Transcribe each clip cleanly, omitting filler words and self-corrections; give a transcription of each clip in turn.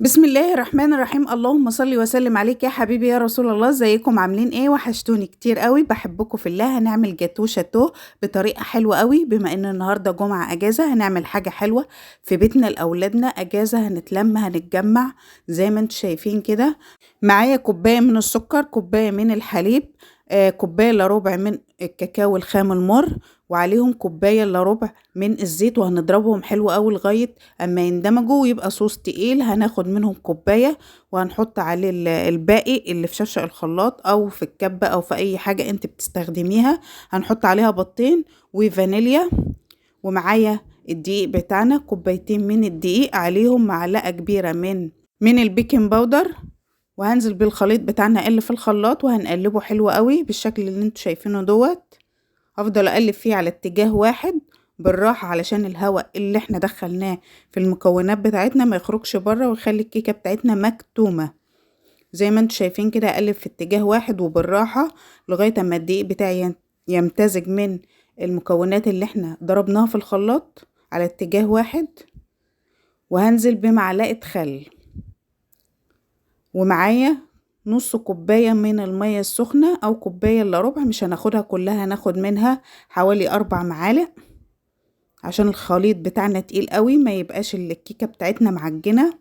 بسم الله الرحمن الرحيم. اللهم صل وسلم عليك يا حبيبي يا رسول الله. ازيكم عاملين ايه؟ وحشتوني كتير قوي، بحبكم في الله. هنعمل جاتو شاتو بطريقة حلوة قوي. بما ان النهارده جمعه اجازه، هنعمل حاجة حلوة في بيتنا لاولادنا اجازه، هنتلم هنتجمع زي ما انتم شايفين كده. معايا كوباية من السكر، كوباية من الحليب، كوباية الا ربع من الكاكاو الخام المر، وعليهم كوباية الا ربع من الزيت، وهنضربهم حلو قوي لغاية اما يندمجوا ويبقى صوص تقيل. هناخد منهم كوباية وهنحط عليه الباقي اللي في شفشق الخلاط او في الكبه او في اي حاجة انت بتستخدميها. هنحط عليها بيضتين وفانيليا، ومعايا الدقيق بتاعنا كوبايتين من الدقيق، عليهم معلقه كبيرة من ال baking powder، وهنزل بالخليط بتاعنا اللي في الخلاط وهنقلبه حلو قوي بالشكل اللي انتوا شايفينه دوت. هفضل اقلب فيه على اتجاه واحد بالراحة علشان الهواء اللي احنا دخلناه في المكونات بتاعتنا ما يخرجش بره ويخلي الكيكة بتاعتنا مكتومة. زي ما انتوا شايفين كده اقلب في اتجاه واحد وبالراحة لغاية اما الدقيق بتاعي يمتزج من المكونات اللي احنا ضربناها في الخلاط على اتجاه واحد. وهنزل بمعلقة خل، ومعايا نص كوباية من المية السخنة أو كوباية إلا ربع، مش هناخدها كلها، هناخد منها حوالي 4 معالق عشان الخليط بتاعنا تقيل قوي ما يبقاش الكيكة بتاعتنا معجنة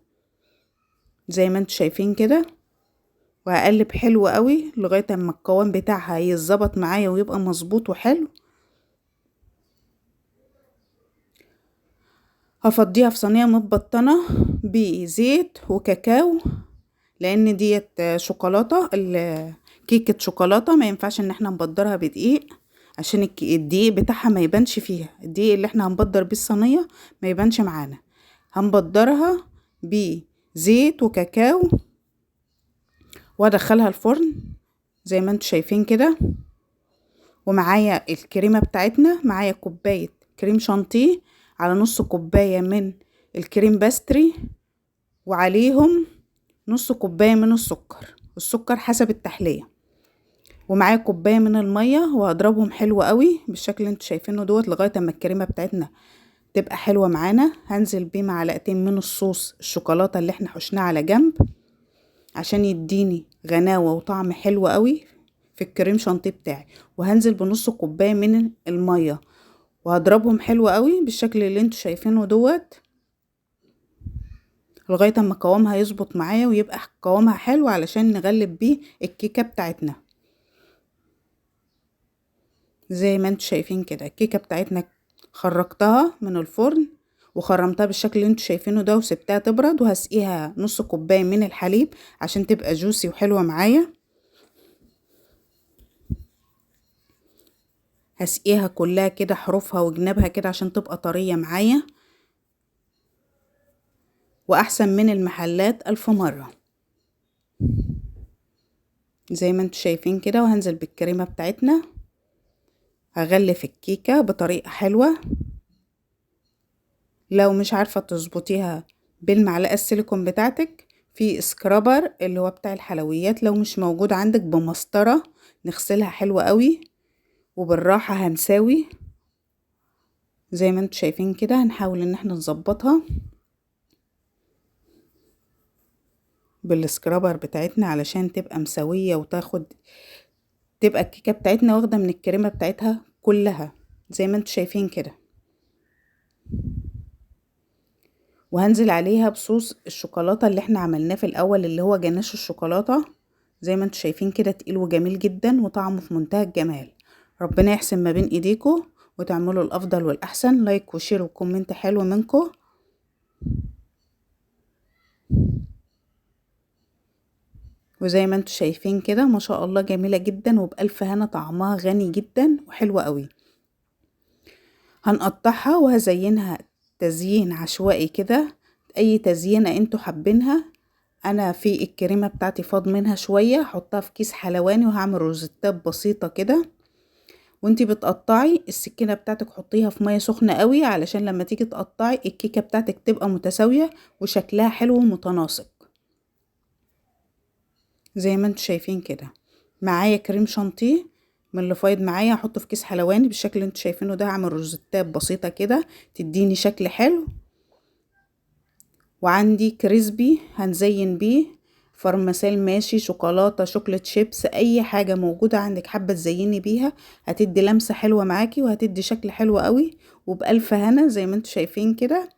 زي ما انتوا شايفين كده. وهقلب حلو قوي لغاية اما القوام بتاعها يتظبط معايا ويبقى مظبوط وحلو. هفضيها في صينية متبطنة بزيت وكاكاو، لان ديت شوكولاتة، كيكة شوكولاتة ما ينفعش ان احنا نبدرها بدقيق عشان الدقيق بتاعها ما يبانش فيها. الدقيق اللي احنا هنبدر بيه الصينية ما يبانش معانا. هنبدرها بزيت وكاكاو وادخلها الفرن زي ما انتوا شايفين كده. ومعايا الكريمة بتاعتنا، معايا كوباية كريم شانتيه على نص كوباية من الكريم باستري، وعليهم نص كوباية من السكر، السكر حسب التحلية، ومعايا كوباية من المية، وهضربهم حلو قوي بالشكل اللي انتوا شايفينه دوت لغاية اما الكريمة بتاعتنا تبقى حلوة معانا. هنزل بيه معلقتين من الصوص الشوكولاتة اللي احنا حشناه على جنب عشان يديني غناوة وطعم حلو قوي في الكريم شانتيه بتاعي، وهنزل بنص كوباية من المية وهضربهم حلو قوي بالشكل اللي انتوا شايفينه دوت لغاية اما قوامها يظبط معايا ويبقى قوامها حلو علشان نغلب بيه الكيكة بتاعتنا. زي ما انتوا شايفين كده الكيكة بتاعتنا خرجتها من الفرن وخرمتها بالشكل اللي انتوا شايفينه ده، وسبتها تبرد، وهسقيها نص كوباية من الحليب عشان تبقى جوسي وحلوة معايا. هسقيها كلها كده حروفها وجنابها كده عشان تبقى طرية معايا واحسن من المحلات 1000 مرة زي ما انتوا شايفين كده. وهنزل بالكريمة بتاعتنا، هغلف الكيكة بطريقة حلوة. لو مش عارفة تظبطيها بالمعلقة السيليكون بتاعتك، في scraper اللي هو بتاع الحلويات لو مش موجود عندك بمسطرة نغسلها حلوة قوي وبالراحة هنساوي زي ما انتوا شايفين كده. هنحاول ان احنا نظبطها بال scraper بتاعتنا علشان تبقى مساوية وتاخد تبقى الكيكة بتاعتنا واخدة من الكريمة بتاعتها كلها زي ما انتوا شايفين كده. وهنزل عليها بصوص الشوكولاتة اللي احنا عملناه في الاول اللي هو جناش الشوكولاتة زي ما انتوا شايفين كده، تقيل وجميل جدا وطعمه في منتهى الجمال. ربنا يحسن ما بين ايديكم وتعملوا الافضل والاحسن. like و share و comment حلو منكم. وزي ما انتوا شايفين كده ما شاء الله جميلة جدا وبألف هنا، طعمها غني جدا وحلوة قوي. هنقطعها وهزينها تزيين عشوائي كده، اي تزيينة انتوا حابينها. انا في الكريمة بتاعتي فاض منها شوية، هحطها في كيس حلواني وهعمل روزتات بسيطة كده. وانتي بتقطعي السكينة بتاعتك حطيها في مية سخنة قوي علشان لما تيجي تقطعي الكيكة بتاعتك تبقى متساوية وشكلها حلو ومتناسق زي ما انتوا شايفين كده. معايا كريم شانتيه من اللي فايض معايا هحطه في كيس حلواني بالشكل اللي انتوا شايفينه ده. هعمل روزتات بسيطة كده تديني شكل حلو. وعندي crispy هنزين بيه، فرمسيل ماشي، شوكولاتة، chocolate chips، اي حاجة موجودة عندك حابة تزيني بيها، هتدي لمسة حلوة معاكي وهتدي شكل حلو قوي، وبألف هنا زي ما انتم شايفين كده.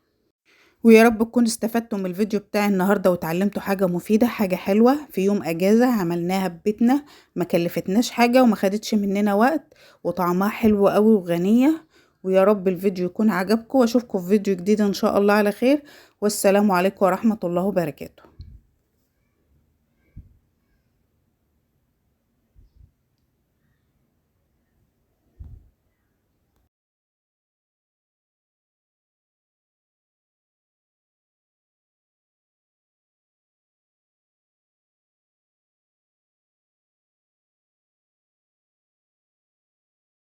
ويا رب تكونوا استفدتوا من الفيديو بتاع النهاردة وتعلمتوا حاجة مفيدة، حاجة حلوة في يوم اجازة عملناها ببيتنا، ما كلفتناش حاجة وما خدتش مننا وقت، وطعمها حلو قوي وغنية. ويا رب الفيديو يكون عجبكم، واشوفكم في فيديو جديد ان شاء الله على خير. والسلام عليكم ورحمة الله وبركاته.